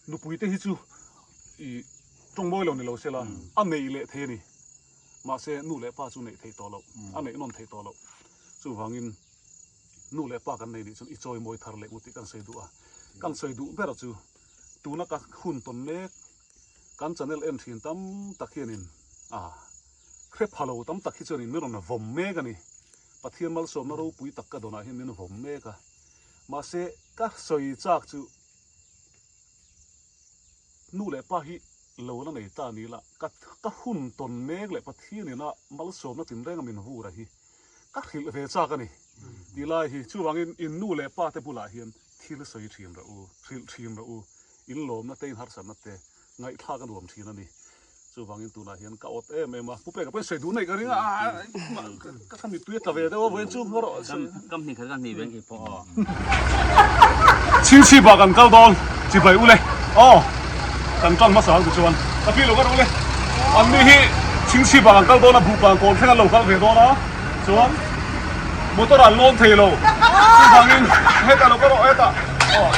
Nupui te hi chu i tawng mawi lo ni lo sela a neih leh thei a ni. Mahse nu leh pa chu neih theih tawh loh, a neih nawn theih tawh loh. Chuvangin nu leh pa kan nei nih chuan i chawi mawi thar leh ngut tih kan sawi duh a. Kan sawi duh ber chu tuna ka hun tawn mek kan channel en thin tam tak hianin a hre pha lo tam tak hi chuanin min rawn vawm mek a ni. Pathian malsawmna ropui tak ka dawnah hian min vawm mek a. Mahse ka sawi chak chu Nu leh pa hi lo la nei ta ni la, ka ka hun tawn mek leh Pathian ina malsawmna tinreng a min vur a hi ka hrilh ve chak a ni tih lai hi. Chuvangin in nu leh pa te bulah hian thil sawi thin rawh u, hrilh thin rawh u, in lawmna te in harsatna te ngaihthlak a nuam thin a ni. Chuvangin tunah hian ka awt em em a, Pu Peka pawhin sawi duh neih ka ring a, ka kha mittui a tla ve deuh a, vawiin chu rawh sawi. Kam hnih khat ka hnih ve khi pawh aw. Chhingchhip ah kan kal dawn chibai ule aw kan tan hmasa ang tichuan ka pi lo ka rawh ule an ni hi chhingchhip ah kan kal dawn a buhpang kawn thleng an lo kal ve dawn a chuan motor ah an lawn thei lo chuvangin hetah lo ka rawh hetah aw.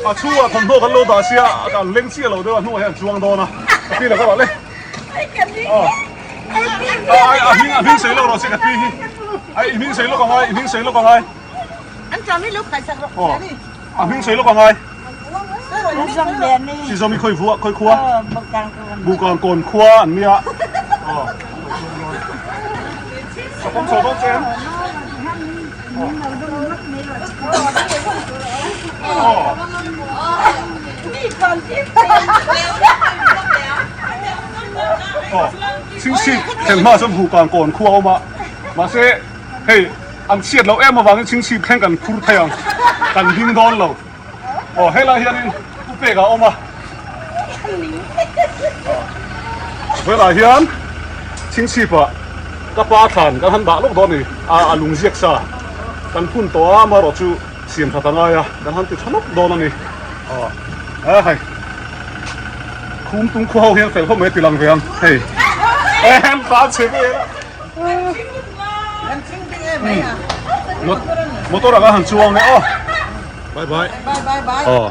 A chhungah thawmhnaw kan lo dah sia an leng chiah lo deuh a hnuah hian an chuang dawn a ka pi la ka le a hming a hming sei lawk rawh se ka pi hi ai i hming sei lawk angai i hming sei lawk angai a hming sei lawk angai Sizawmi khawi vua khawi khua Bukang kawn khua an nia Sakawm chho dawn che em? Chhingchhip thlen hma chuan Bukang kawn khua a awm a, mahse hei an chhiat loh em avangin Chhingchhip thleng kan phur thei ang, kan ding dawn lo. Aw helai hianin Pu Peka a awm a, helai hian Chhingchhip ah ka pa thlan kan han dah lawk dawn a ni, a lung ziak sa kan phun tawh a, amaherawh chu siam that a ngai a, kan han ti tha lawk dawn a ni. Aw hei khum tung khaw ho hian fel khawp mai a ti lang ve ang hei em ta chhe vel a. Motor ah kan han chuang e aw. Bye bye. Bye bye bye. Aw.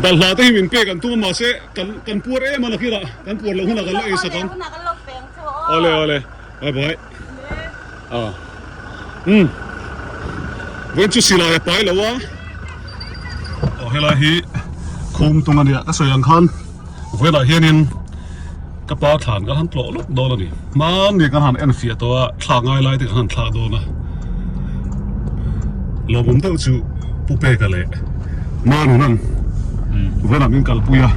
Balhla te hi min pek an tum a mahse kan kan puar em a nakin ah kan puar loh hunah kan la ei sak ang. Awle awle. Bye bye. Aw. Umm. Vawiin chu silai a pai lo a. Aw helai hi khum tung a nia ka sawi ang khan vawiinah hianin ka pa thlan kan han tlawh lawk dawn a ni. Hmanni kan han en fiah tawh a thlak ngai lai te kan han thlak dawn a. Lawmawm deuh chu Pu Peka leh Manunan vawiinah min kalpui a.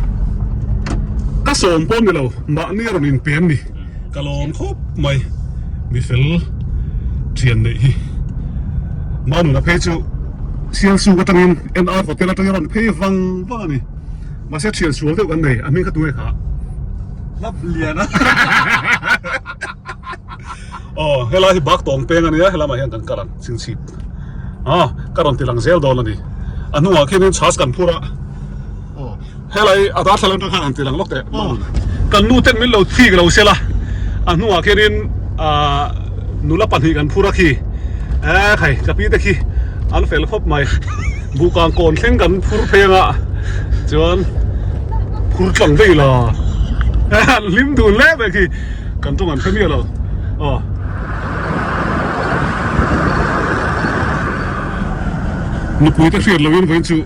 Ka sawm pawh ni lo mahni a rawn inpem ni. Ka lawm khawp mai mi fel thian neih hi Manuna phei chu Sialsuk atangin NR hotel atangin a rawn phei vang vang a ni mahse thian sual deuh kan nei a hming kha tunge kha Hlap lian a Aw helai hi bak tawng peng a nia helamah hian kan kal ang chingchhip a ka rawn ti lang zel dawn a ni a hnungah khianin chhas kan phur a. Helai a darthlalang atang khan han ti lang lawk teh. Kan nu ten min lo thik lo sela a hnungah khianin ahh nula pahnih kan phur a khi eh khai ka pi te khi an fel khawp mai buhkang kawn thleng kan phur phei anga chuan phur tlang vei la an hlim dun hle mai khi kan tawng an hre miah lo aw. Nupui te hriat loin vawiin chu.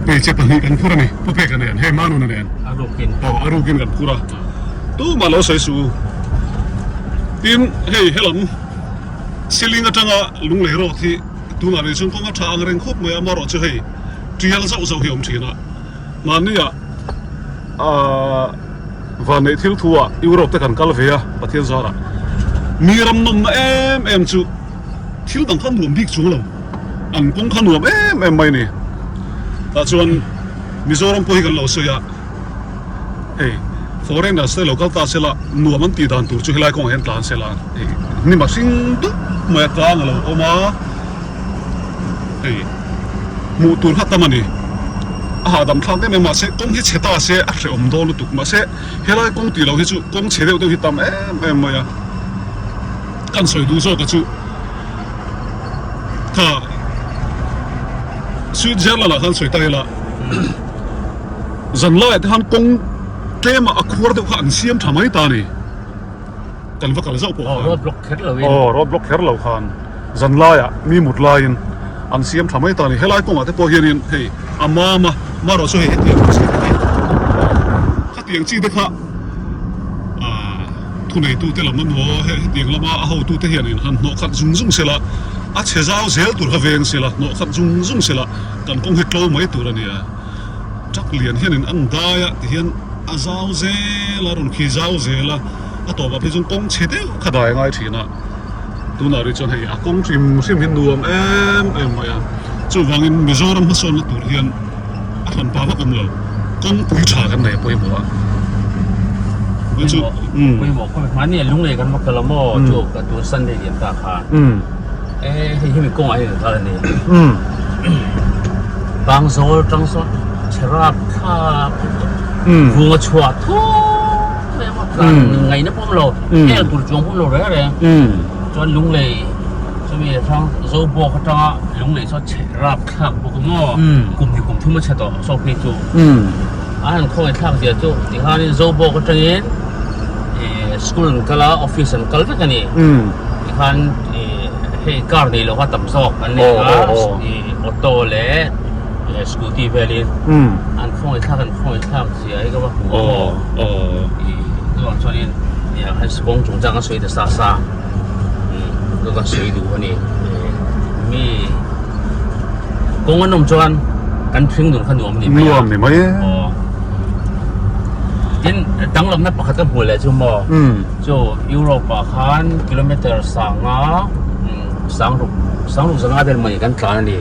Hmeichhe pahnih kan phur a ni, Pu Peka nen, hei Manuna nen. A rukin. Aw, a rukin kan phur a. Tumah lo sawi suh u. Tin, hei helam ceiling atanga lunglei road hi tunah ni chuan kawng a tha ang reng khawp mai a, amaherawh chu hei tial zauh zauh hi a awm thin a. Mahnia aaa vanneih thil thu ah Europe te kan kal ve a, Pathian zarah mi ram nawmna em em chu thil dang kha nuam bik chung lo. An kawng kha nuam em em mai a ni. Tah chuan Mizoram pawh hi kan lo sawi a, hei foreigners te lo kal ta sela nuam an tih dan tur chu helai kawngah hian tlan sela hei hnim a hring dup mai a tlang a lo awm a, hei hmuh tur kha tam a ni. A hahdam thlak em em mahse kawng hi chhe ta se a hrehawm dawn lutuk mahse helai kawng tih loh hi chu kawng chhe deuh deuh hi tam em em mai a. Kan sawi duh zawk a chu kha Switzerland ah khan sawi ta ila zan laiah te khan kawng tlem ah a khuar deuh kha an siam tha mai ta a ni kan va kal zauh pawh khan road block kher lo in aw road block kher lo khan zan laiah mi mut laiin an siam tha mai ta a ni helai kawngah te pawh hianin hei a mam a marawh chu hei hetiang chi te hi khatiang chi te kha ah. Thuneitute lam emaw hetiang lama a hotute hianin han hnawh khat zung zung sela, a chhe zau zel tur kha veng sela, hnawh khat zung zung sela, kan kawng hi tlo mai tur a ni a. Truck lian hianin an dai a tihian a zau zel a, rawn khi zau zel a, a tawpah phei chuan kawng chhe deuh kha dai a ngai thin a. Tunah rih chuan hei a kawng hrim hrim hi nuam em em mai a, chuvangin Mizoram hmasawnna tur hian a hran pa vak awm lo, kawngpui tha kan nei a pawimawh a. Pawimawh, pawimawh khawp mai. Mahni a lunglei kan va kal a maw chu ka tun Sunday lian ta kha. E hei hemi kawngah hian kan kal a ni. Pangzawl tang sawn chhe rap thlak vung a chhuah thum mai a maw tlan ngaihna pawh awm lo, hel tur chuang pawh awm lo reng reng. Chuan lunglei chumi hrang Zobawk atanga lunglei sawn chhe rap thlak bawk a maw kum hi kum thum a chhe tawh saw phei chu a han khawngaih thlak zia chu tikhanin Zobawk atangin ih school an kal a office an kal vek a ni tikhan ih hei car nei lo kha tam zawk an nei a ih auto leh scooty velin an khawngaih thlak an khawngaih thlak zia hi ka va hmu a maw ih chuvang chuanin kawng chungchang a sawi ta sa sa. Ka ka sawi duh a ni. Mi kawng an awm chuan kan hring dun kha nuam ni mai a. Nuam ni mai e. Aw. Tin danglamna pakhat ka hmuh leh chu maw. Chu Europe ah khan kilometer sanga sangruk sangruk zanga vel mai kan tlan a ni.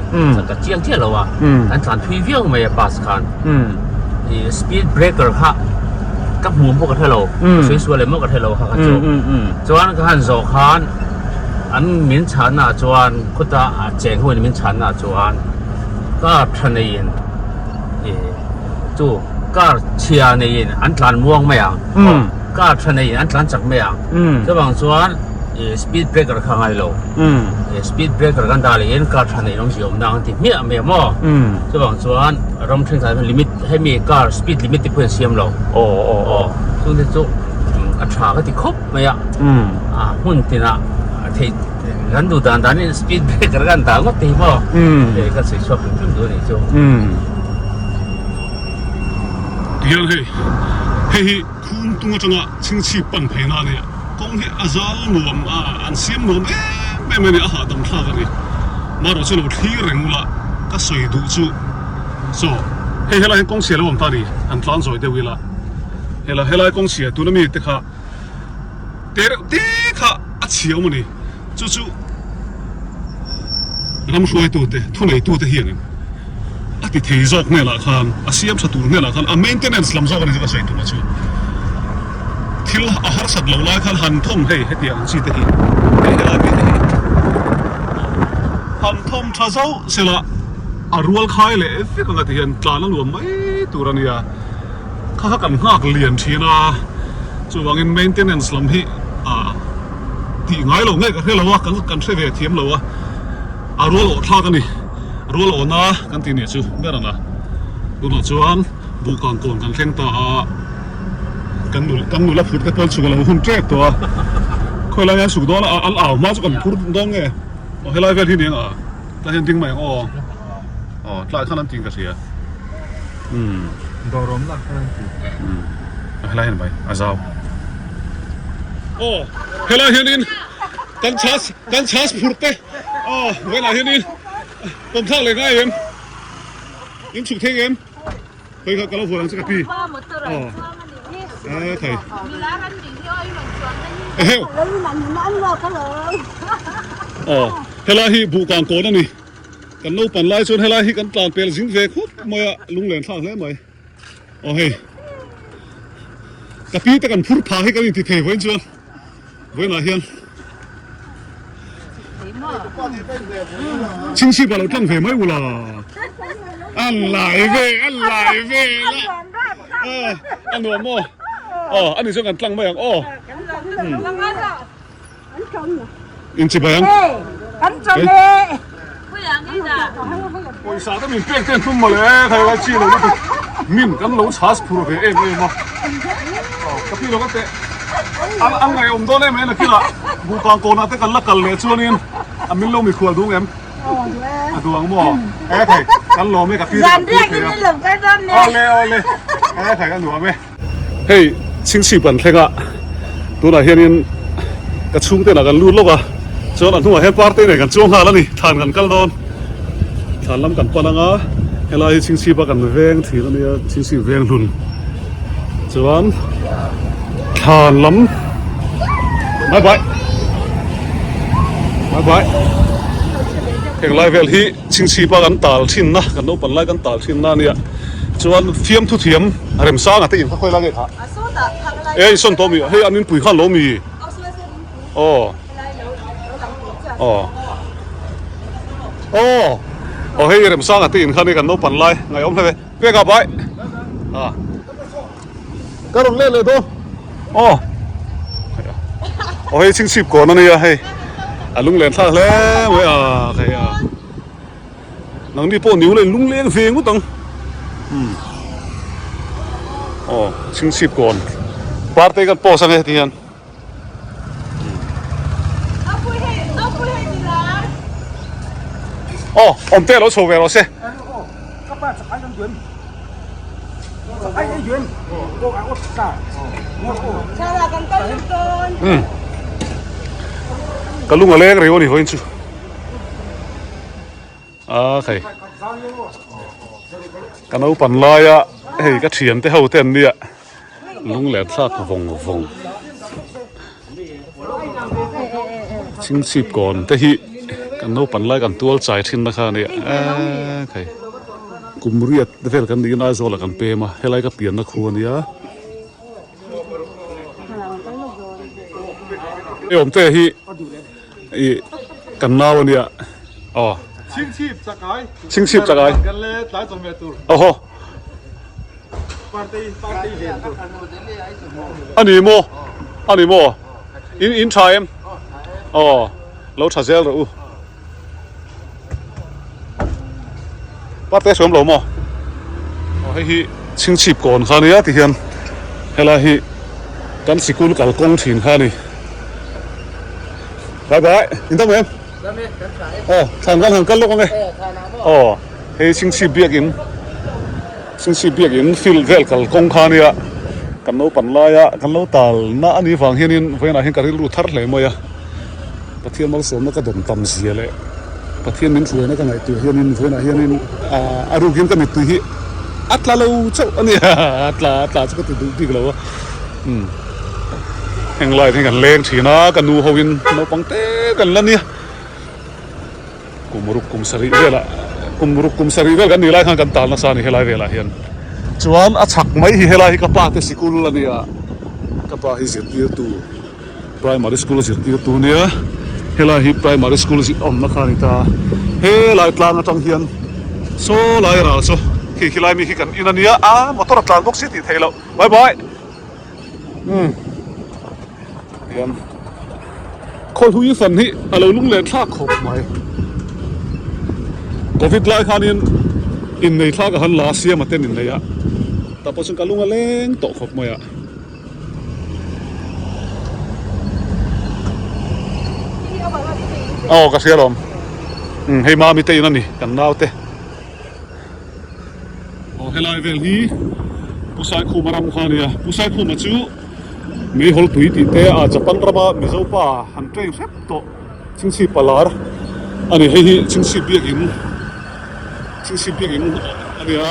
Ka chiang chiah lo a. Kan tlan thui viau mai a bus khan. I speed breaker kha ka hmu pawh ka hre lo. Ka sawi sual em maw ka hre lo kha kha chu. Chuan ka han zawh khan an min chhanna ah chuan khuta a cheng ho in min chhanna ah chuan car tha neiin ih chu car chhia neiin an tlan muang mai ang car tha neiin an tlan chak mai ang chuvang chuan ih speed breaker kha a ngai lo ih speed breaker kan dah leh in car tha nei awmzia awm nang an ti hmiah mai a maw chuvang chuan ram thenkhat ah hian limit hemi car speed limit te pawh an siam lo aw chungte chu a tha ka ti khawp mai a a hmun tinah theih kan duh dan danin speed breaker kan dah ngawt te hi maw hei ka sawi chhuak hrim hrim duh a nih chu. Tihian hei hei hi khum tung atanga chhingchhip pan phei na ania kawng hi a zal nuam a an siam nuam em em a ni a hahdam thlak a ni marawh chu lo thlir reng ula ka sawi duh chu saw hei helai hian kawng chhia lo awm ta a ni han tlan zawi deuh ila. Hela helai kawng chhia tuna mi te kha te reuh te kha a chhia awm a ni. Chu chu ram hruaitute, thuneitute hianin a ti thei zawk hnenah khan, a siam tha tur hnenah khan a maintenance lam zawk a ni chu ka sawi tum a chu. Thil a harsat lo lai khan han thawm hei hetiang ang chi te hi, hei helai mi te hi han thawm tha zauh sela a rual khai leh vek ang a ti hian tlan a nuam mai tur a nia. Kha kha kan nghak lian thin a, chuvangin maintenance lam hi ah tih ngai lo nge ka hre lo a, kan kan hre ve thiam lo a, a rual awh thlak a ni, rual awhna kan tih nih chu ber ang a, tunah chuan buhkang kawn kan thleng ta a, kan nu kan nula phur te pawn chhuk a lo hun tep tawh a, khawi lai hian chhuk dawn a, an au hma chu kan phur dawn nge, aw helai vel hi nia tlai hian ding mai ang aw, aw tlai khan an tih in ka hria. Umm. Dawr awm lah khan an ti. Umm. Helai hian mai a zau. Aw helai hianin kan chhas kan chhas phurh te aw velah hianin pawm thlak leh ngai em in chhuk thei em hei kha ka lo vuan ang che ka pi aw e thei eheu aw helai hi buhkang kawn a ni. Kan naupan lai chuan helai hi kan tlan pel zing ve khawp mai a, lunglen thlak hle mai. Aw hei, ka pi te kan phur phah hi kan inti thei vawiin chuan vawiinah hian Chhingchhip a lo tlang ve mai ula. A lai ve, a lai ve la. A nuam maw? Aw, ani chuan kan tlang mai ang aw. Inchibai ang. Pawisa te min pek te an tum mawle khai lai chi lo lutuk min kan lo chhas phur ve em em a ka pi lo ka teh an an ngaihawm dawn em em nakila buhkang kawnah te kan la kal leh chuanin a min lo mikhual dung em a duang maw e thei kan lawm e ka pi te kan phur thei a awle awle e thei a nuam e. Hei Chhingchhip kan thleng a, tunah hianin ka chhungten ah kan lut lawk a, chuan a hnungah hian party nen kan chuang nghal a ni, thlan kan kal dawn, thlan lam kan pan anga helai hi Chhingchhip a kan veng thin a nia, Chhingchhip veng hlun chuan thlan lam bye bye bye bye heng lai vel hi Chhingchhip a kan tal thin na kan naupan lai kan tal thin na a nia. Chuan fiamthu thiam Remsanga te in kha khawi lai nge kha? E in sawn tawh mi hei an inpui khan lo mi? Aw aw aw aw hei Remsanga te in khan hei kan naupan lai ngaihawm hle ve pek ah bai a ka rawn let leh dawn aw aw hei chhingchhip kawn a nia hei a lunglen thlak hle mai a hei a. Nangni pawh niu leh lungleng ve ngawt ang. Umm. Aw, chhingchhip kawn. Parte kan post ange heti hian. Aw, awmte lo chho ve rawh se. Umm. Ka lung a leng reu a ni vawiin chu. A khai ka naupan laia hei ka thian te ho te an nia lung leh thlak vawng vawng chhingchhip kawn te hi kan naupan lai kan tual chai thin na kha a nia a khai kum riat vel kan niin Aizawl ah kan pem a helai ka pianna khu a nia. Hei awmte hi. I kan nau a nia aw. Chhingchhip chakai. Chhingchhip chakai. Kan le tlai chawm ve tur. Oho. Party party ven tur. Ani maw? Ani maw? In in tha em? Aw. Lo tha zel rawh u. Parte hriam lo maw? Aw hei hi Chhingchhip kawn kha ania ti hian helai hi kan sikul kalkawng thin kha a ni. Bye bye in dam em? Dam e, kan tha e. Aw thlan kan han kal lawk ang e. Aw hei Chhingchhip biakin Chhingchhip biakin field vel kalkawng kha ania kan naupang laia kan lo talna a nih vang hianin vawiinah hian ka rilru thar hle mai a. Pathian malsawmna ka dawn tam zia leh Pathian min hruaina ka ngaihtuah hianin vawiinah hianin a rukin ka mittui hi a tla lo chauh a ni a tla a tla chu ka ti duh bik lo a umm heng lai hi kan leng thin a ka nu hoin naupang te kan la nia kum ruk kum sarih velah kum ruk kum sarih vel kan nih lai khan kan tal nasa a ni helai velah hian chuan a chhak mai hi helai hi ka pa te sikul a nia ka pa hi zirtirtu. Primary school zirtirtu nia helai hi primary school zir awmna kha a ni ta helai tlang atang hian saw lai ral saw khi khilai mi khi kan in a nia a motor a tlan bawk si tih theih loh bye bye umm hian khawlhui fan hi a lo lunglen thlak khawp mai covid lai khanin innei thlak a han la siam a ten innei a tah pawh chuan ka lung a leng tawh khawp mai a. Aw ka hria lawm umm hei mami te in a ni kan nau te aw helai vel hi Pu Saikhuma ram kha a nia Pu Saikhuma chu Meihawl tui tih te a Japan rama Mizo pa han train hrep tawh Chhingchhip palar a ni hei hi Chhingchhip biakin. Chhingchhip biakin a nia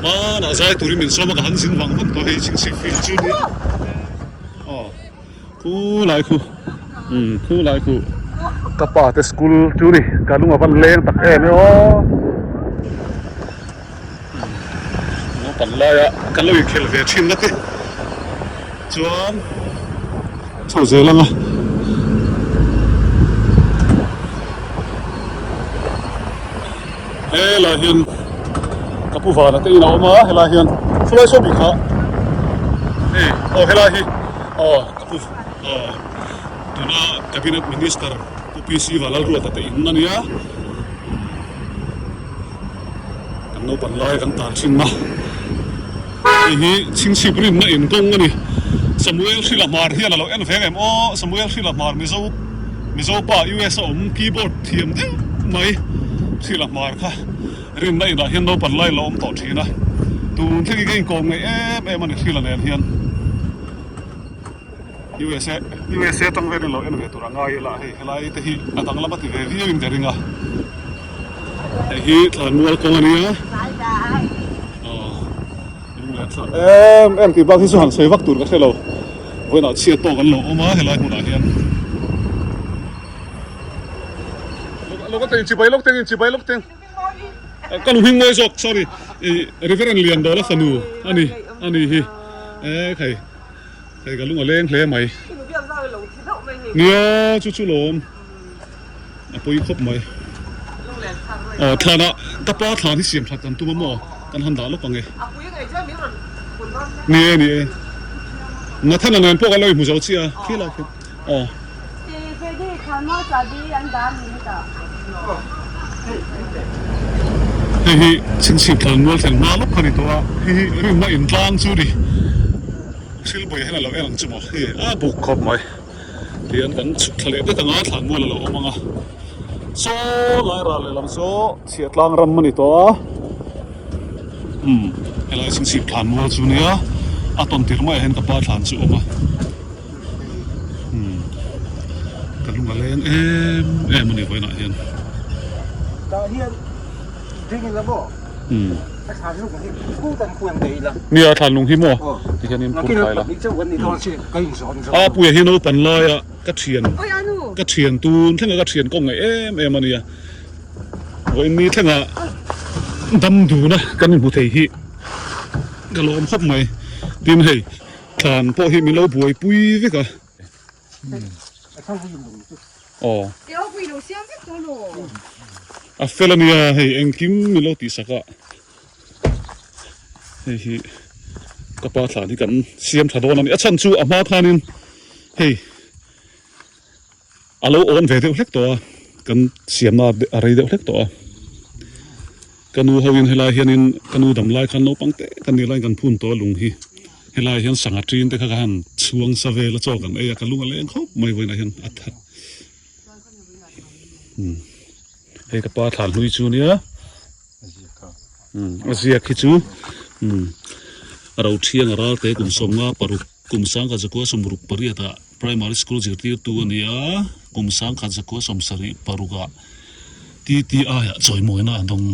hmanah zai turin min sawm a ka han zin vang vang tawh hei chhingchhip field chu nia aw khu lai khu umm khu lai khu. Ka pa te school chu ni ka lung a van leng tak em e aw. Naupang laia kan lo inkhel ve thin na te chuan chho zel ang a. Helai hian ka pu vana te in a awm a helai hian khawlai saw bik kha hei aw helai hi aw ka pu aw tuna cabinet minister pu PC Valalruata te in a nia kan naupang lai kan tan thin a hei hi chhingchhip rinna in kawng a ni Samuel Hrila Hmar hian a lo en veng em aw Samuel Hrila Hmar Mizo Mizo pa US a awm keyboard thiam deuh mai Hrila Hmar kha rinna inah hian naupang lai a lo awm tawh thin a tun thlengin ka inkawm ngaih em em a ni Hrila nen hian. USA USA tang velin lo en ve tur a ngai ila hei helai te hi a danglam a ti ve viau in ka ring a hei hi thlanmual kawng a nia aw lung leh thlak em em tih bak hi chu han sawi vak tur ka hre lo vawiinah chhiat tawk an lo awm a helai hmunah hian lawk teng chibai lawk teng chibai lawk teng ka nu hming mawi zawk sorry Reverend Liandawla fanu ani ani hi e khai. Hei ka lung a leng hle mai. Nia chu chu lawm a pawi khawp mai. Aw thlan ah ka pa thlan hi siam that kan tum a maw kan han dah lawk ang e. Ni e ni e. Nathana nen pawh kan lo inhmu zo chiah a khilai khian aw. Hei hi chhingchhip thlan mual thlen hma lawk kha ni tawh a, hei hi rinna intlang chu ni. Thil bawi hian a lo en ang chu maw hei a buk khawp mai tihian kan chhuk thla leh det anga thlan mual a lo awm ang a saw lai ral lehlam saw chhiah tlang ram a ni tawh a umm helai chhingchhip thlan mual chu nia a tawn tir maiah hian ka pa thlan chu a awm a umm ka lung a leng em em a ni vawiinah hian. Tah hian ding ila maw? Umm. A thlan lung hi phur kan khuang thei ila. Nia thlan lung hi maw? Ti hian in phur thai la. A puia hi naupan laia ka thian ka thian tun thlenga ka thian kawng ngaih em em a nia. Vawiin ni thlenga dam duna kan inhmu thei hi ka lawm khawp mai. Tin hei thlan pawh hi min lo buaipui vek a. Aw. A fel a nia hei engkim min lo tih sak a hei hi ka pa thlan hi kan siam tha dawn a ni a chhan chu a hma khanin hei a lo awn ve deuh hlek tawh a kan siamna a rei deuh hlek tawh a Ka nu ho in helai hianin ka nu dam lai khan naupang te ka nih laiin kan phun tawh a lung hi. Helai hian sangha ṭin te kha ka han chhuang sa vel a chaw kan ei a ka lung a leng khawp mai vawiinah hian a that. Umm hei ka pa thlan hlui chu nia umm a ziak hi chu umm a ro thiang a ral te kum sawmnga paruk kum sangkhat zakua sawmruk pariat ah Primary school zirtirtu a ni a, kum sangkhat zakua sawmsarih parukah TTI ah chawimawina a dawng.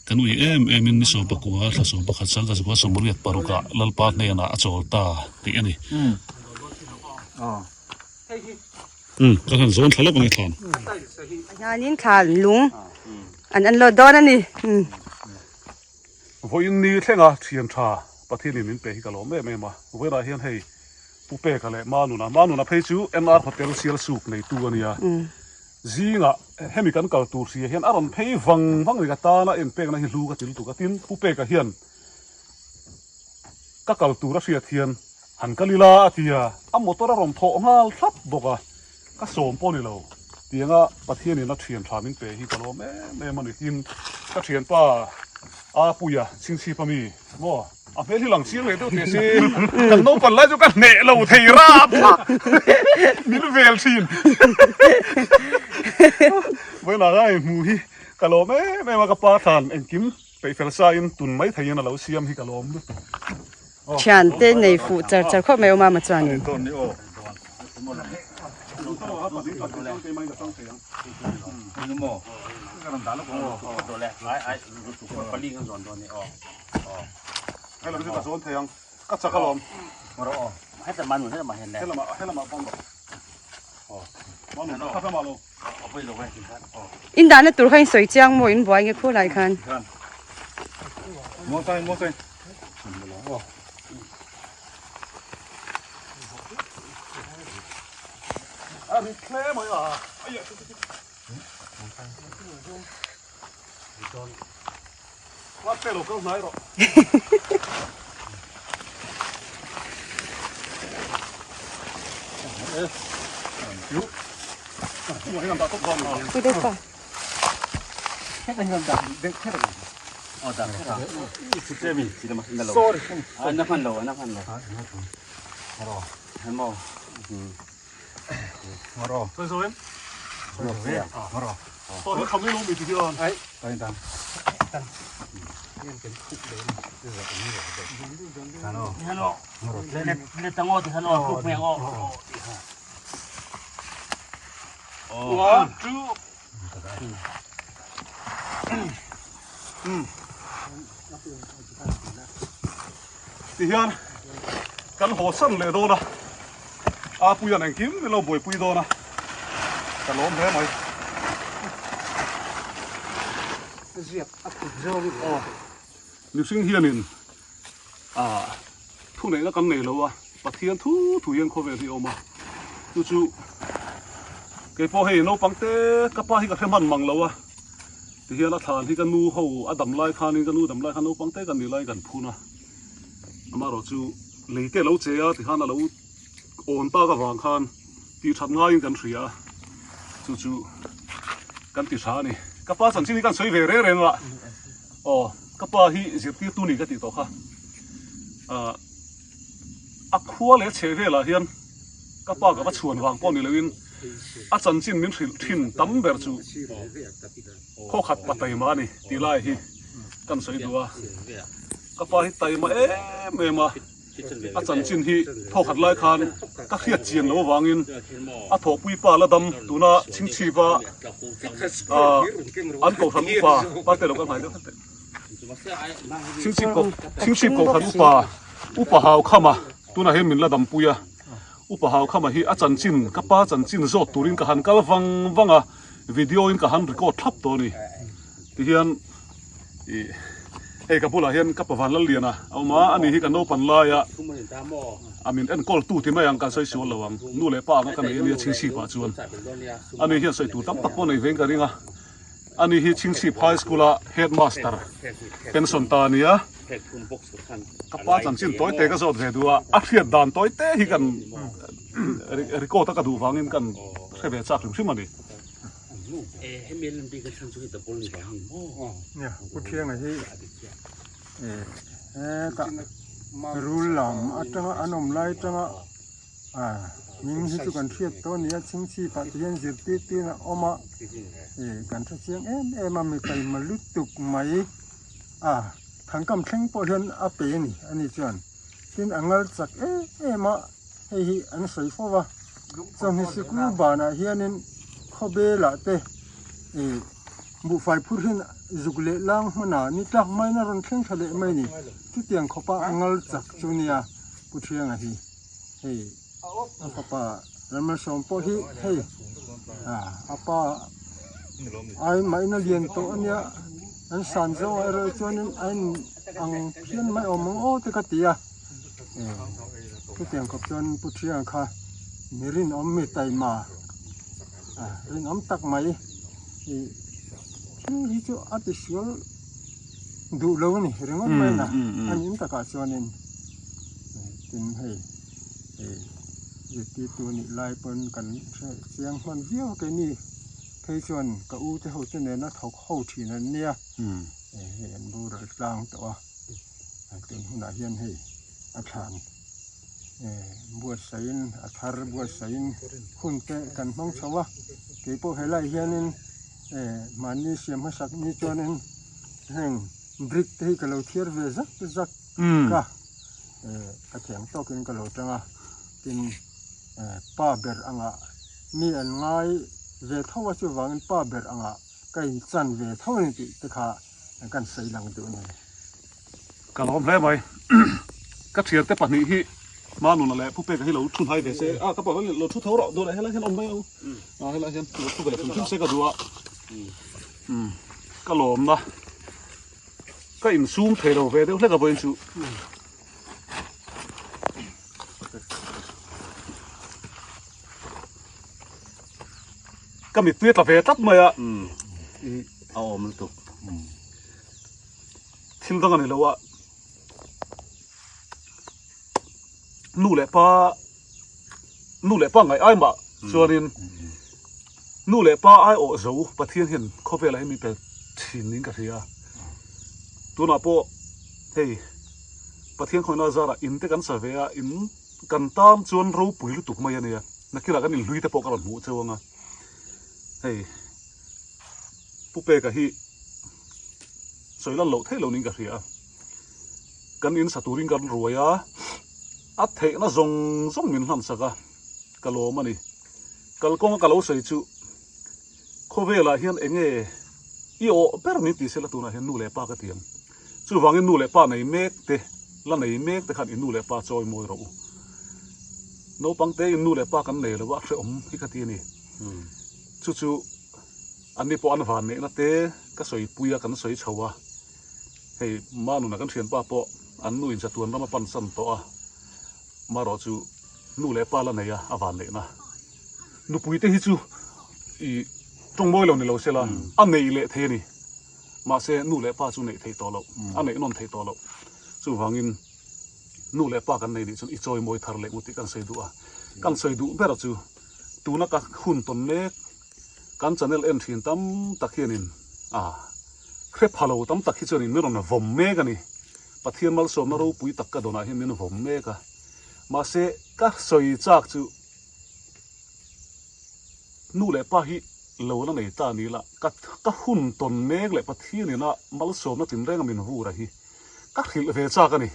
Kan ui em em in ni sawm pakua thla sawm pakhat sangkhat zakua sawmriat parukah Lalpa hnenah a chawl ta tih a ni. Umm ka han zawn thla lawk ang e thlan. Hianin thlan lung an an lawt dawn a ni. Vawiin ni thlenga thian tha Pathianin min pe hi ka lawm em em a, vawiinah hian hei Pu Peka leh Manuna, Manuna phei chu NR Hotel Sialsuk neitu a nia. Zingah hemi kan kal tur hria hian a rawn phei vang vang ni ka tana enpekna hi hlu ka ti lutuk a, tin Pu Peka hian ka kal tur a hriat hian han kal ila a ti a, a motor a rawn thawh nghal thlap bawk a, ka sawm pawh ni lo. Tianga Pathianin a thian tha min pe hi ka lawm em em a ni. Tin ka thianpa Apuia Chhingchhipa mi maw? A hmel hi lang chiang leh deuh teh se, kan naupan lai chu ka hneh lo thei rap a, min vel thin. Vawiinah ka hei hmuh hi ka lawm em em a, ka pa thlan engkim peih fel sa in tun mai theiin a lo siam hi ka lawm lutuk. Thiante nei fuh char char khawp mai awm a chuanin. Helam chu ka zawn thei ang ka chak alawm. In dahna tur kha in sawi chiang maw in buai nge khulai khan. Ti hian kan haw san leh dawn a, Apuia'n engkim min lo buaipui dawn a, ka lawm hle mai. Mihring hianin thuneihna kan nei lo a, Pathian thu thu hian khawvel hi a awm a, chu chu keipawh hei naupang te ka pa hi ka hre hman mang lo a. Tihian a thlan hi ka nu ho a dam lai khanin ka nu dam lai khan naupang te kan nih laiin kan phun a, amaherawh chu lei te a lo che a tikhan a lo awn tak avang khan tih that ngaiin kan hria a, chu chu kan ti tha a ni. Ka pa chanchin hi kan sawi ve reng reng a, aw ka pa hi zirtirtu ni ka tih tawh kha, ah a khua leh a chheh velah hian ka pa ka va chhuan vang pawh ni loin a chanchin min hrilh thin tam ber chu khaw khat pa taima a ni tih lai hi kan sawi duh a, ka pa hi taima em em a, a chanchin hi thaw khat lai khan ka hriat chian loh avangin a thawhpui pa la dam tuna chhingchhip a ah an kohhran upa parte lo ka hnai deuh tlat. Chhingchhip ko Chhingchhip kohhran upa upa hau khama tunah hian min la dampui a upa hau khama hi a chanchin ka pa chanchin zawt turin ka han kal vang vang a video in ka han record thlap tawh a ni tihian ih hei ka bulah hian ka pavan Lalliana a awm a ani hi ka naupan laia a min enkawl tu ti mai ang kan sawi sual lo ang nu leh pa anga ka nei ania Chhingchhip ah chuan ani hian sawi tur tam tak pawh nei vein ka ring a. Ani hi Chhingchhip High School a Headmaster pension ta a nia. Ka pa chanchin tawi te ka zawt ve duh a, a hriat dan tawi te hi kan record a ka duh vangin kan hre ve chak hrim hrim a ni. Nia, Pu Thianga hi hetah rul lam atanga an awm lai atanga Hming hi chu kan hriat tawh a ni a, chhingchhip ah te hian zirtirtu in a awm a, ih kan hre chiang em em a mipaima lutuk mai a thangkam thleng pawh hian a pe a ni ani chuan tin a ngal chak em em a hei hi an sawi fo va chawhnu sikul banah hianin khawbelah te ih buhfai phur hian zuk leh lang hmunah ni tlak maina rawn thleng thla leh mai a ni chutiang khawpa a ngal chak chu nia Pu Thianga hi. Hei a fapa Ramlsawm pawh hi hei a pa ai mahin a lian tawh a nia an san zawng ah erawh chuanin a in ang phian mai awm ang aw te ka ti a chutiang khawp chuan Pu Thianga kha mi rinawm mi taima rinawm tak mai ih thil hi chu a ti sual duh lo a ni ringawt mai a a nih takah chuanin. Tin hei ih zirtirtu a nih lai pawn kan hre chiang hman viau a keini phei chuan ka u te ho te nena thawk ho thin an nia hei an boral tlang tawh a tun hunah hian hei a thlan buatsaihin a thar buatsaihin hun te kan hmang chho a keipawh helai hianin mahni siam hmasak ni chuanin heng brick te hi ka lo thiar ve zak zak. Ka ka thiam tawkin ka lo tang a, tin pa ber angah mi an ngai ve tho a chuvangin pa ber angah ka inchan ve tho a ni tih te kha kan sawi lang duh a ni. Ka lawm hle mai. Ka thiante pahnih hi Manuna leh Pu Peka hi lo thu hnai ve se a ka pa lo thu tho rawh duh leh helai hian awm mai ang a helai hian lo thu ve hrim hrim se ka duh a ka lawmna ka insum thei lo ve deuh hlek a vawiin chu. Ka mittui a tla ve tlat mai a. A awm lutuk. Thil dang a ni lo a. Nu leh pa nu leh pa ngaih ai mah chuanin nu leh pa ai awh zo Pathian hian khawvelah hian min pe thin niin ka hria. Tunah pawh hei Pathian khawina zarah in te kan sa ve a, in kan tan chuan ropui lutuk mai a nia. Nakirah kan inhlui te pawh ka rawn hmuh cheu ang a. Hei Pu Peka hi sawi lan loh theih lo niin ka hria a. Kan in sa turin kan ruai a, a theihna zawng zawng min hlan sak a, ka lawm a ni. Kalkawnga ka lo sawi chu khawvelah hian eng nge i awh ber min ti sela tunah hian nu leh pa ka ti ang. Chuvangin nu leh pa nei mek te, la nei mek te khan i nu leh pa chawi mawi rawh u. Naupang te in nu leh pa kan nei lo a hrehawm hi ka ti a ni. Chu chu anni pawh an van neihna te ka sawi pui a, kan sawi chho a. Hei Manuna kan thianpa pawh an nu in chatuan ram a pan san tawh a, marawh chu nu leh pa la nei a, a van neihna. Nupui te hi chu i tawng mawi lo ni lo sela a nei leh thei a ni. Mahse nu leh pa chu neih theih tawh loh, a neih nawn theih tawh loh. Chuvangin nu leh pa kan nei nih chuan i chawi mawi thar leh ngut tih kan sawi duh a. Kan sawi duh ber chu tuna ka hun tawn mek kan channel en thin tam tak hianin a hre pha lo tam tak hi chuanin min rawn vawm mek a ni. Pathian malsawmna ropui tak ka dawnah hian min vawm mek a. Mahse ka sawi chak chu Nu leh pa hi lo la nei ta ni la, ka ka hun tawn mek leh Pathian ina malsawmna tinrenga min vur a hi ka hrilh ve chak a ni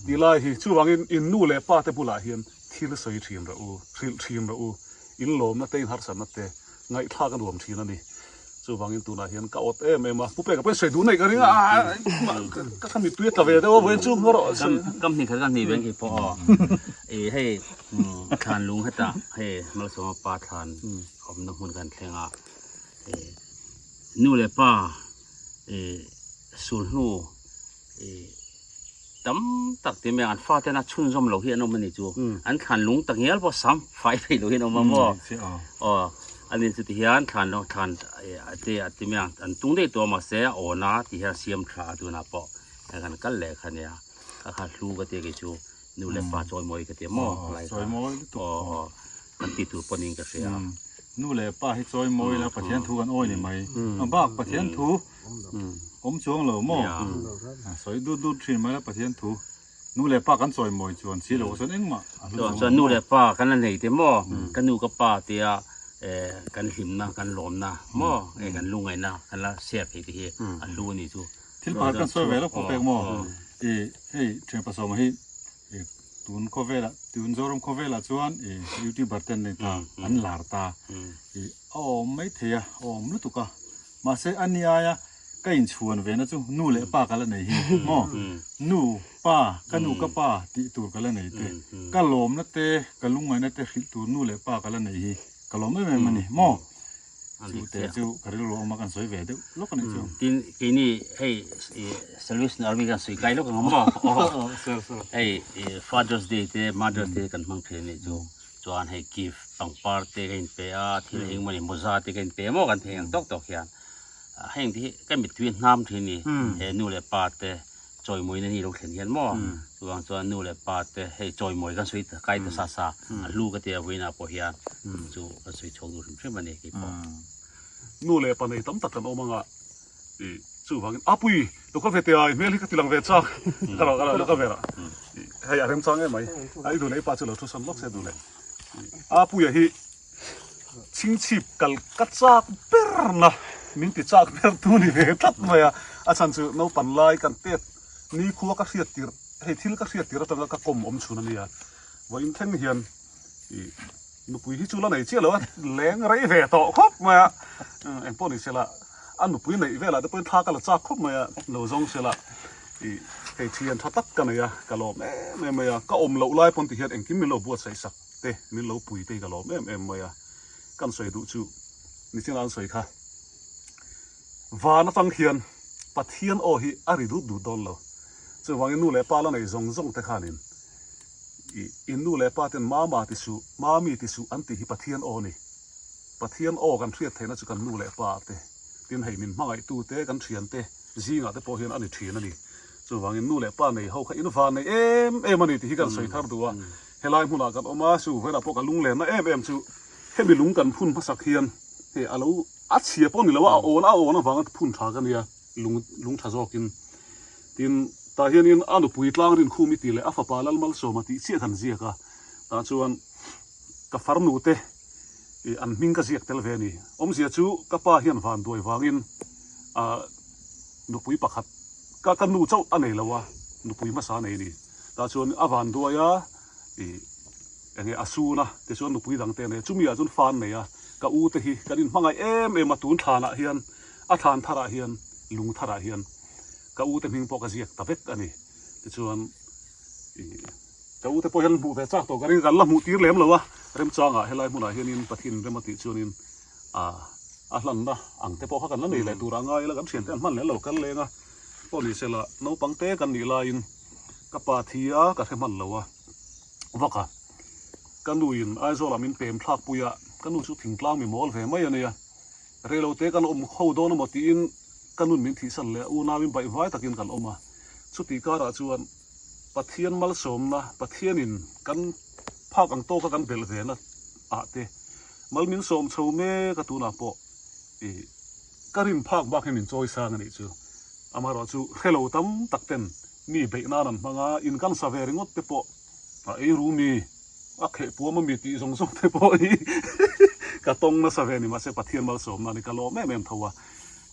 tih lai hi. Chuvangin in nu leh pa te bulah hian thil sawi thin rawh u, hrilh thin rawh u, in lawmna te in harsatna te ngaihthlak a nuam thin a ni. Chuvangin tunah hian ka awt em em a, Pu Peka pawhin sawi duh neih ka ring a, ka kha mittui a tla ve deuh a, vawiin chu hmawr rawh se. Kam hnih khat ka hnih veng khi pawh aw. I hei thlan lung hetah hei Malsawma pa thlan awmna hmun kan thleng a, nu leh pa i sulhnu i tam tak ti mai an fate na chhunzawm lo hi an awm a ni chu an thlan lung tak ngial pawh sam fai thei lo hi an awm a maw aw ani chu ti hian thlan lo thlan te a ti mai an tung daih tawh a mahse a awn a ti hian siam tha a tunah pawh hei kan kal leh kha nia kha kha hlu ka tia kei chu nu leh pa chawimawi ka tia maw lai kha aw aw kan ti tur pawh niin ka hria. Nu leh pa hi chawimawi la Pathian thu kan awi ni mai a bak Pathian thu awm chuang lo maw sawi dut dut thin mai la Pathian thu nu leh pa kan chawimawi chuan si lo chuan engmah a hlu chuang chuan nu leh pa kan la nei te maw ka nu ka pa tia kan hlimna kan lawmna maw kan lungaihna kan la share thei te hi a hlu a ni chu thil pakhat kan sawi ve lawk pawh pek maw i hei thian pasawma hi Tun khawvelah, tun Zoram khawvelah chuan i youtuber te an nei ta, an lar ta. I a awm mai thei a, a awm lutuk a. Mahse a ni aia ka inchhuan ve na chu nu leh pa ka la nei hi maw? Nu, pa, ka nu ka pa tih tur ka la nei te, ka lawmna te, ka lungngaihna te hrilh tur nu leh pa ka la nei hi ka lawm em em a ni maw? Chu te chu ka rilru awm a kan sawi ve deuh lawk a nih chu. Tin keini hei Salvation Army kan sawi kai lawk ang maw? Hei Father's Day te Mother's Day kan hmang thin a nih chu. Chuan hei gift pangpar te ka inpe a, thil engemaw ni mawza te ka inpe maw kan thei ang tawk tawk hian. Heng te hi ka mittui a hnam thin a ni. He nu leh pa te chawimawi na ni lo thlen hian maw chuvang chuan nu leh pa te hei chawimawi kan sawi kai ta sa sa a hlu ka tia vawiinah pawh hian chu kan sawi chhuak duh hrim hrim a ni kei pawh. Nu leh pa nei tam tak kan awm anga i chuvangin a pui lo kal ve tia i hmel hi ka ti lang ve chak ka lo ka lo kal ve rah i hei a remchang em mai a i duh leh i pa chu lo thu sawn lawk se duh leh a puia hi Chhingchhip kal ka chak ber na min ti chak ber tu ni ve tlat mai a, a chhan chu naupan lai kan pek nikhua ka hriat tirh hei thil ka hriat tirh atanga ka kawm awm chhun a nia, vawiin thleng hian ih nupui hi chu la nei chiah lo a, leng rei ve tawh khawp mai a, engpawh ni sela a nupui neih velah te pawhin thla ka la chak khawp mai a, lo zawng sela ih. Hei thian tha tak ka nei a, ka lawm em em mai a, ka awm loh lai pawn ti hian engkim min lo buatsaih sak te, min lo pui te hi ka lawm em em mai a. Kan sawi duh chu nichin an sawi kha van atang hian Pathian aw hi a ri dut dut dawn lo. Chuvangin nu leh pa la nei zawng zawng te khanin i in nu leh pa ten mama ti suh, mami ti suh an tih hi Pathian aw a ni. Pathian aw kan hriat theihna chu kan nu leh pa te, tin hei min hmangaihtu te, kan thian te zingah te pawh hian a ni thin a ni. Chuvangin nu leh pa nei ho kha in van nei em em a ni tih hi kan sawi thar duh a. Helai hmunah kan awm a, chu velah pawh ka lunglenna em em chu hemi lung kan phun hmasak hian hei a lo a chhia pawh ni lo a, a awn a awn avanga phun tha ka nia, lung lung tha zawkin. Tin, tah hianin a nupui tlang rinkhum i tih leh a fapa Lalmalsawma tih chiah kan ziak a, tah chuan ka farnu te ih an hming ka ziak tel ve a ni. Awmzia chu ka pa hian van duai vangin ah nupui pakhat ka ka nu chauh a nei lo a, nupui hmasa a nei a ni. Tah chuan a van duai a ih eng nge a sun a, tichuan nupui dang te a nei a, chumi ah chuan fa an nei a, ka u te hi kan inhmangaih em em a, tun thlanah hian a thlan tharah hian lung tharah hian ka u te hming pawh ka ziak ta vek a ni. Tichuan ih. Ka ute pawh hian hmuh ve chak tawh ka ring, kan la hmuh tir lem lo a, remchangah helai hmunah hianin Pathian rem a tih chuanin ah a hlanna ang te pawh kha kan la nei leh tur a ngai ila, kan thiante an hman leh lo kal leng a, pawh ni sela naupang te kan nih laiin ka pa thi a ka hre hman lo a vak a, ka nuin Aizawlah min pem thlak pui a, ka nu chu thingtlang mi mawl ve mai a nia, reilo te kan awm ho dawn emaw tiin ka nun min thihsan leh a unauin baihvai takin kan awm a, chutih karah chuan. Pathian malsawmna, Pathianin kan phak ang tawka kan belh ve na ah te mal min sawm chho mek a tunah pawh ih ka rin phak bak hi min chawi sang a nih chu. Amaherawhchu hrelo tam tak ten mi beih nan an hmang a, in kan sa ve ringawt te pawh a ei ru mi, a kheh puam a mi tih zawng zawng te pawh hi ka tawng nasa ve a ni. Mahse Pathian malsawmna a ni ka lawm em em tho a,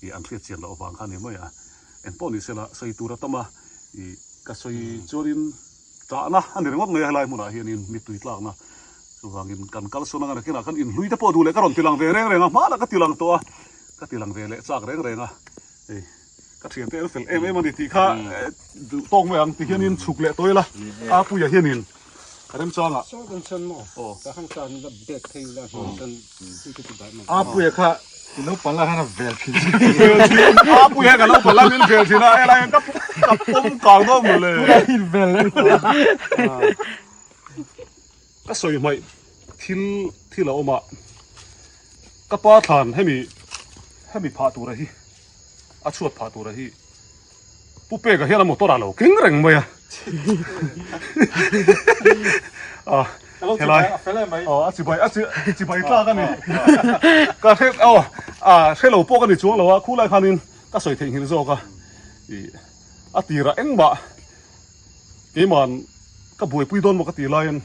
ih an hriat chian loh avang kha a ni mai a. Engpawh ni sela sawi tur a tam a, ih ka sawi chuanin ṭahna a ni ringawt mai a helai hmunah hianin mittui tlakna chuvangin kan kalsawn anga nakinah khan inhlui te pawh duh leh ka rawn tilang ve reng reng a, hmanah ka tilang tawh a, ka tilang ve leh chak reng reng a, hei ka thiante an fel em em a ni tih kha duh tawk mai ang ti hianin chhuk leh tawh ila a puia hianin remchangah a puia kha I naupang lah khan a vel thin che. A pui hian ka naupang lah min vel thin a, helai hian ka ka pawm kang dawn mawle. Tunah hi in vel leh mawle. Ka sawi hmaih thil thil a awm a, ka pa thlan hemi hemi phah tura hi a chhuat phah tura hi Pu Peka hian a motor ah lo keng reng mai a. A helai aw a chibai a chibai tlak a ni. Ka hre aw a hre lo pawh ka ni chuang lo a khulai khanin ka sawi theihnghilh zawk a. Ih a tirah engmah keiman ka buaipui dawn maw ka tih laiin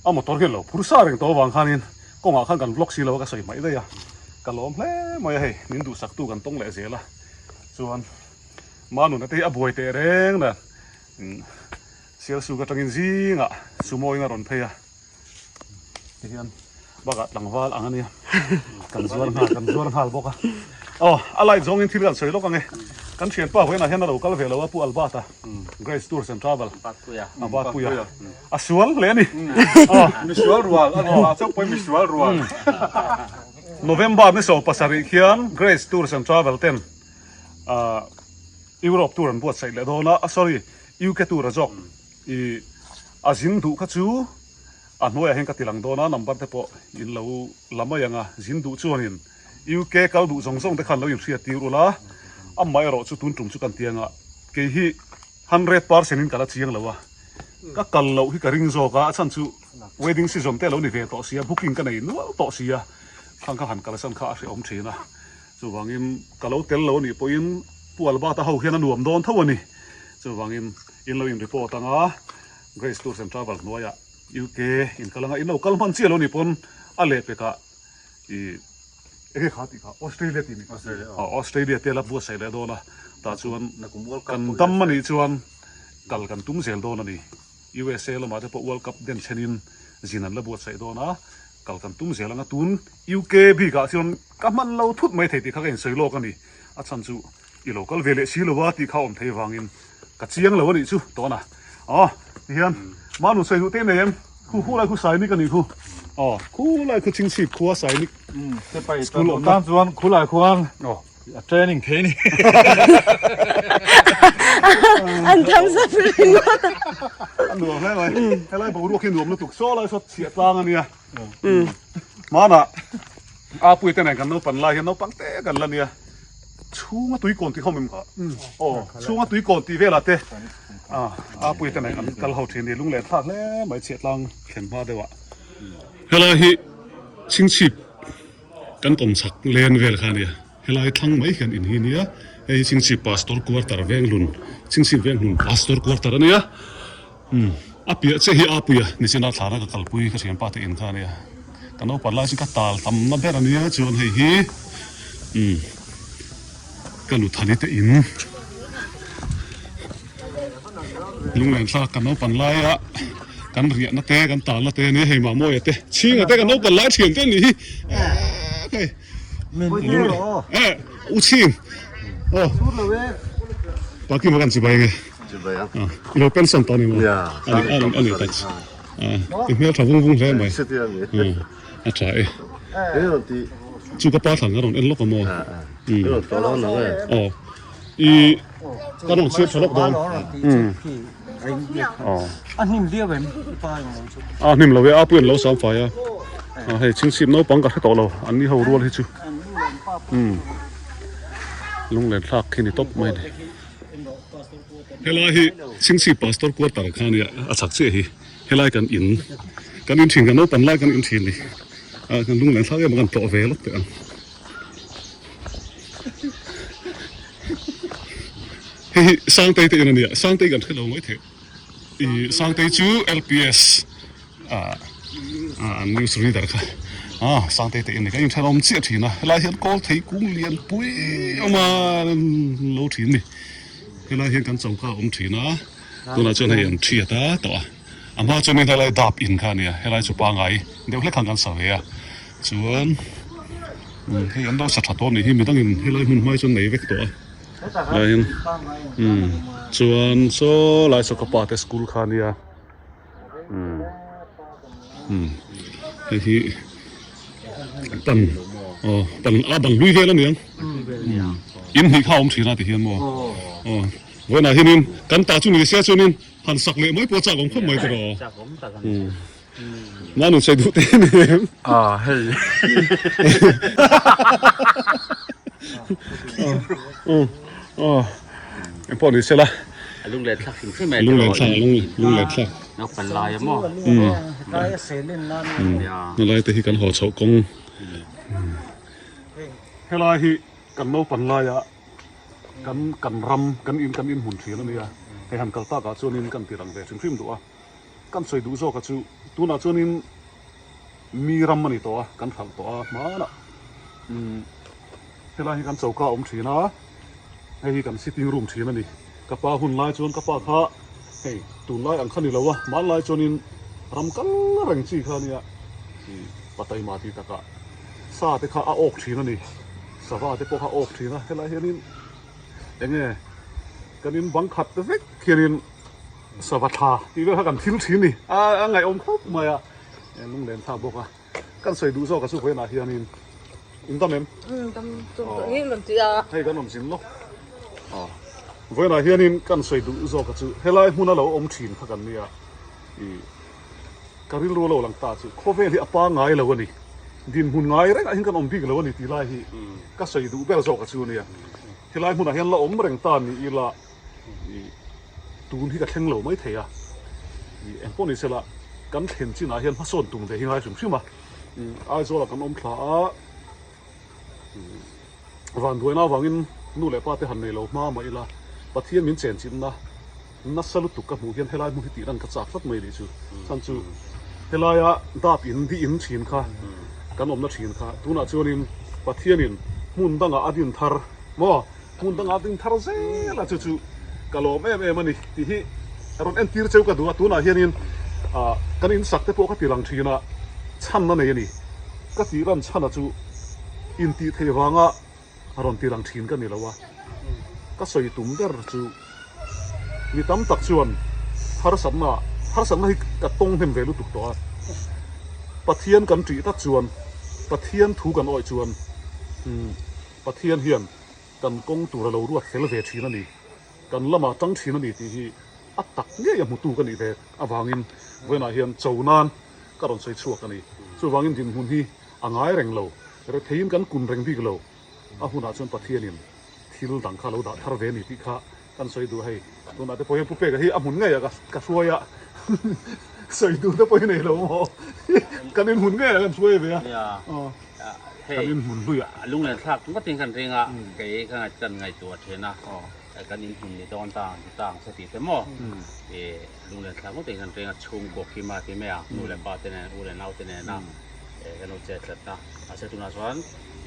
a motor hian lo phur sa reng tawh avang khanin kawngah khan kan vlog si lo a ka sawi hmaih daih a. Ka lawm hle mai a hei min duhsaktu kan tawng leh zel a chuan. Manuna te hi a buai teh reng na Sialsuk atangin zingah sumo in a rawn phei a tihian bakah tlangval ang ania kan zuar nghal kan zuar nghal bawk a aw a light zawngin thil kan sawi lawk ange kan thianpa vawiinah hian a lo kal ve lo a Pu Albert-a Grace Tours and Travel a Batpuia a sual hle a ni aw misual rual a ni mah chauh pawhin misual rual November ni 27 khian Grace Tours and Travel ten ah Europe tour an buatsaih leh dawn a, sorry UK tour a zawk i a zin duh kha chu a hnuaiah hian ka ti lang dawn a, number te pawh in lo la mai ang a, zin duh chuanin UK kal duh zawng zawng te khan lo inhriat tir ula, amaherawh chu tun tum chu kan ti anga kei hi 100% in ka la chiang lo a, ka kal loh hi ka ring zawk a, a chhan chu wedding season te a lo ni ve tawh sia, booking ka nei nual tawh sia, khang kha han kalsan kha a hrehawm thin a. Chuvangin ka lo tel lo anih pawhin Pu Albert-a ho hian a nuam dawn tho a ni. Chuvangin in lo in report anga Grace Tours and Travel hnuaiah UK in kal anga in lo kal hman chiah lo anih pawn a lehpekah i enge kha tih kha Australia tih ni Australia te la buatsaih leh dawn a tah chuan kan dam anih chuan kal kan tum zel dawn a ni. USA lamah te pawh World Cup den thlenin zin an la buatsaih dawn a. Kal kan tum zel ang a, tun UK bikah chuan ka hman lo thut mai thei tih kha ka insawi lawk a ni. A chhan chu i lo kal ve leh si lo a tih kha a awm thei vangin Ka chiang lo a nih chu tawna. Aw tihian Manu sawi duh te nei em? Khu khu lai khu Sainik a nih khu. Aw khu lai khu Chingchhip khua Sainik School awm tan chuan khu lai khuan a training thei ni. An thumbs up ringawt a. A nuam hle mai. Helai boruak hi nuam lutuk saw lai saw chhiah tlang a nia. Hmanah Apuii te nen kan naupan lai hian naupang te kan la nia. Chhunga tui kawn tih ho mem kha. Aw chhunga tui kawn tih velah te Apuii te nen an kal ho thin ni lunglen thlak hle mai chhiah tlang thlen hma deuh ah. Helai hi Chingchhip kan kawm chak len vel kha ania. Helai thlang mai hian in hi nia. Hei hi Chingchhip Pastor Quarter Venghlun Chingchhip Venghlun Pastor Quarter ania. Umm a piah che hi Apuia nichina thlana ka kalpui ka thianpa te in kha ania ka naupang lai chu ka tal tam na ber ania chuan hei hi umm ka nuthani te in lunglen thlak ka naupang laia kan riahna te kan talna te ania hei Mamawia te chhinga te ka naupang lai thian te anih hi hei eh u chhing aw pakima kan chibai nge. I lo pension tawh a ni maw? A ni a ni tak. I hmel tha vung vung hle mai. A tha e. Chu ka pa thlan ka rawn en lawk a maw? Aw. I ka rawn chhiar tha lawk dawn. A hnim viau em? I pa eng lo chu. A hnim lo e, a puiin lo sam fai a. Hei chhingchhip naupang ka hre tawh lo, an ni ho rual hi chu. Lunglen thlak khi ni tawp mai ni. Helai hi Chingchhip Pastor Quarter kha ania a chak chiah hi helai kan in kan in thin kan naupang lai kan in thin ni ah kan lung len thlak em a kan tlawh ve lawk teh ang hei hi Sangtei te in ania Sangtei kan hre lo mai theih ih Sangtei chu LPS ah ah news reader kha ah Sangtei te in ni kan inthenawm chiah thin a helai hian kawl thei kung lian pui awm a lo thin ni helai hian kan choka a awm thin a tunah chuan hei an thiat a tawh a a hma chuanin helai dap in kha a nia helai chu pangai deuh hlek khan kan sa ve a chuan hei an lo sa tha tawh a nih hi midangin helai hmun hmai chuan nei vek tawh a helai hian chuan saw lai saw ka pa te school kha a nia. Hei hi pan aw pan a bang hlui vel a niang in hnih kha a awm thin a ti hian maw aw vawiinah hianin kan ta chu ni se chuanin han sak leh mai pawh a chak awm khawp mai tiraw mahni sawi duh te ni em a hei aw engpawh ni sela A lunglen thlak hrim hrim e. Lunglen thlak, lunglen thlak. Naupang lai a maw? Tlai a sel en nan. Helai te hi kan haw chhoh kawng. Helai hi kan naupang laia kan kan ram kan in kan in hmun thin a nia. Hei han kal takah chuanin kan tirang ve hrim hrim duh a. Kan sawi duh zawk a chu tunah chuanin mi ram a ni tawh a, kan hralh tawh a hmanah. Helai hi kan choka a awm thin a. Hei hi kan sitting room thin a ni. Ka pa hun lai chuan ka pa kha hei tunlai ang kha ni lo a, hmanlai chuanin ram kal reng chi kha a nia ih pataima tih takah sa te kha a awk thin a ni. Sava te pawh kha a awk thin a, helai hianin eng nge kan in bang khat vek hianin sava thla tih vel kha kan thil thin a ni. A ngaihawm khawp mai a, lunglen thlak bawk a. Kan sawi duh zawk a chu vawiinah hianin in dam em? Umm dam chu hi rawn ti a. Hei kan awm zin lawk. Aw vawiinah hianin kan sawi duh zawk a chu helai hmuna lo awm thin kha kan nia ih ka rilru a lo lang ta chu khawvel hi a pangai lo a ni. Dinhmun ngai rengah hian kan awm bik lo a ni tih lai hi ka sawi duh ber zawk a chu nia. Helai hmunah hian la awm reng ta ni ila ih tun hi ka thleng lo mai thei a, ih engpawh ni sela kan thlen chinah hian hmasawn tum ve hi ngai hrim hrim a, ih Aizawlah kan awm thla a, ih vanduaina avangin nu leh pa te han nei lo hma mah ila Pathian min chenchinna nasa lutuk ka hmuh hian helai hmun hi tih lan ka chak tlat mai nih chu, chhan chu helaia dap in di in thin kha kan awmna thin kha tunah chuanin Pathianin hmun dangah a din thar maw. Hmun dangah ding thar zel a chu chu ka lawm em em a ni tih hi rawn entir cheu ka duh a, tunah hianin ah kan insak te pawh ka ti lang thin a, chhan a nei a ni. Ka tih ran chhan a chu intih theih vanga rawn ti lang thin ka ni lo a, ka sawi tum ber chu. Mi tam tak chuan harsatna harsatna hi ka tawng hnem ve lutuk tawh a. Pathian kan ṭih tak chuan, Pathian thu kan awih chuan Pathian hian kan kawng tur a lo ruat fel ve ṭhin a ni, kan lamah ṭang ṭhin a ni tih hi a tak ngei a hmutu ka nih ve avangin vawiinah hian cho nan ka rawn sawi chhuak a ni. Chuvangin dinhmun hi a ngai reng lo, retheiin kan kun reng bik lo, a hunah chuan Pathianin thil dang kha a lo dah thar ve a ni tih kha kan sawi duh a hei. Tunah te pawh hian Pu Peka hi a hmun ngeiah ka hruai a, sawi duh te pawh hi nei lo maw? Kan inhmun ngeiah kan hruai ve a, kan inhmun hluiah. A lunglen thlak ngawtin kan ring a, kei ka kan ngaihtuah thin a. Kan inhmun ni dawn ta ang ti ta ang se tih te maw? I lunglen thlak ngawt in kan ring a, chhungkaw Kima ti mai ang, nu leh pa te nen, u leh nau te nen a kan lo che tlat a. Mahse tunah chuan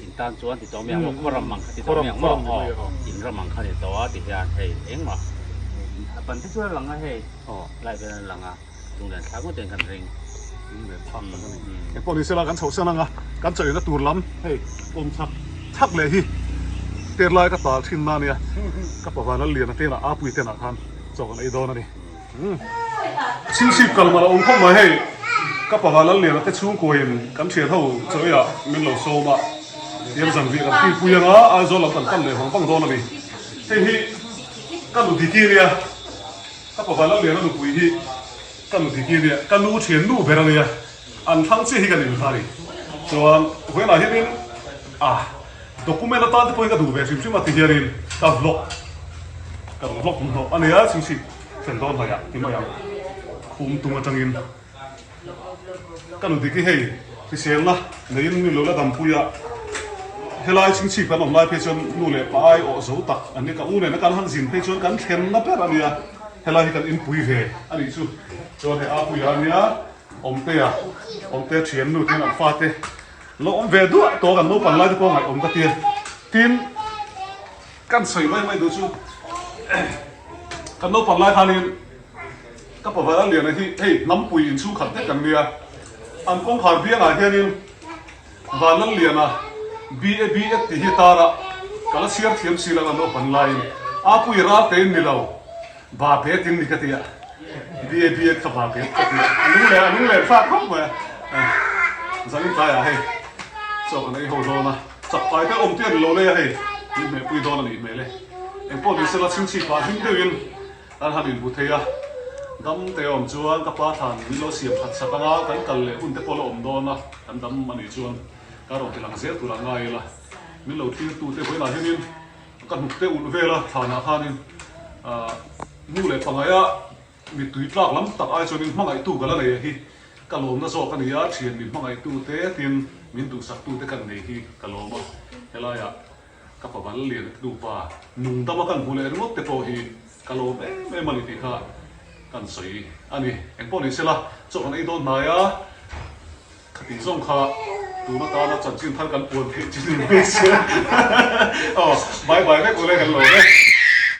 in tan chuan ti tawh mai ang maw, khaw ram ang kha ti tawh mai ang maw, aw in ram ang kha ni tawh a ti hian hei engmah a ban te chuan a lang a hei lai vel a lang a, lunglen thlak ngawt in kan ring. Lunglen thlak tak a ni. Engpawh ni sela kan chhoh san ang a, kan chawina tur lam hei kawm chak chak leh hi ter lai ka tal thin na ania, ka pavan a lian a tenah a pui tenah khan chaw kan ei dawn a ni. Chhingchhip kal mal a awm khawp mai hei, ka pavan a lian a te chhungkuain kan thian ho chawiah min lo sawm a, tiang zanriah kan kilpui anga Aizawl lam kan pan leh vang vang dawn a ni. Hei hi ka nu Diki ania, ka pavan a lian a nupui hi Ka nu dik hi ania, ka nu thian nu ber ania, an thlang chiah hi ka nin kha a ni. Chuan vawiinah hianin ah document atan te pawhin ka duh ve hrim hrim a ti hianin ka vlog ka rawn vlog hmuhnawh a nia chhingchhip thlen dawn hnaihah ti mai ang khum tung atangin ka nu dik hi hei hriselna neiin mi lo la dampui a, helai chhingchhip kan awm lai phei chuan nu leh pa ai awh zo tak an nia, ka u nena kan han zin phei chuan kan thlenna ber a nia. Helai hi kan inpui ve a nih chu. Chuan hei Apuia a nia, Awmtea, Awmtea thian nu tin an fate lo awm ve duah tawh kan naupang lai te pawh ngaihawm ka tia. Tin, kan sawi mai mai duh chu kan naupang lai khanin ka pavala liana hi hei hnampui inchhung khat vek kan nia. An kawngkhar biangah hianin Vanlalliana BA BEd tih hi tar a, ka la chhiar thiam si lo a naupan laiin Apui ral tein ni lo, ba bet in ni ka ti a, BA BEd kha ba bet ka ti a, a lung leh a lung leh fak khawp mai a, zanin tlaiah hei chaw kan ei ho dawn a, chak pai te awm te a ni lo lei a hei, min hmehpui dawn a nih hmel e, engpawh ni sela chhingchhip pah hlim deuhin Kan han inhmu thei a, dam te awm chuan ka pa thlan min lo siam that sak anga kan kal leh hun te pawh la awm dawn a, kan dam a nih chuan ka rawn ti lang zel turah ngai ila, min lo thlir tu te vawiinah hianin ka hnuk te ulh vel a, thlanah khanin nu leh pangaia mittui tlak lam tak ai chuanin hmangaihtu ka la nei a hi ka lawmna zawk a ni a, thian min hmangaihtu te tin min duhsak tu te kan nei hi ka lawm a, helaiah. Ka paval lian a nupa nung dama kan hmu leh ringawt te pawh hi ka lawm em em a ni tih kha kan sawi a ni. Engpawh ni sela, chaw kan ei dawn hnai a, khatih zawng kha tun atana chanchin thar kan puan theih chi ni mai sia. Aw, bye bye vek ule kan lawm e.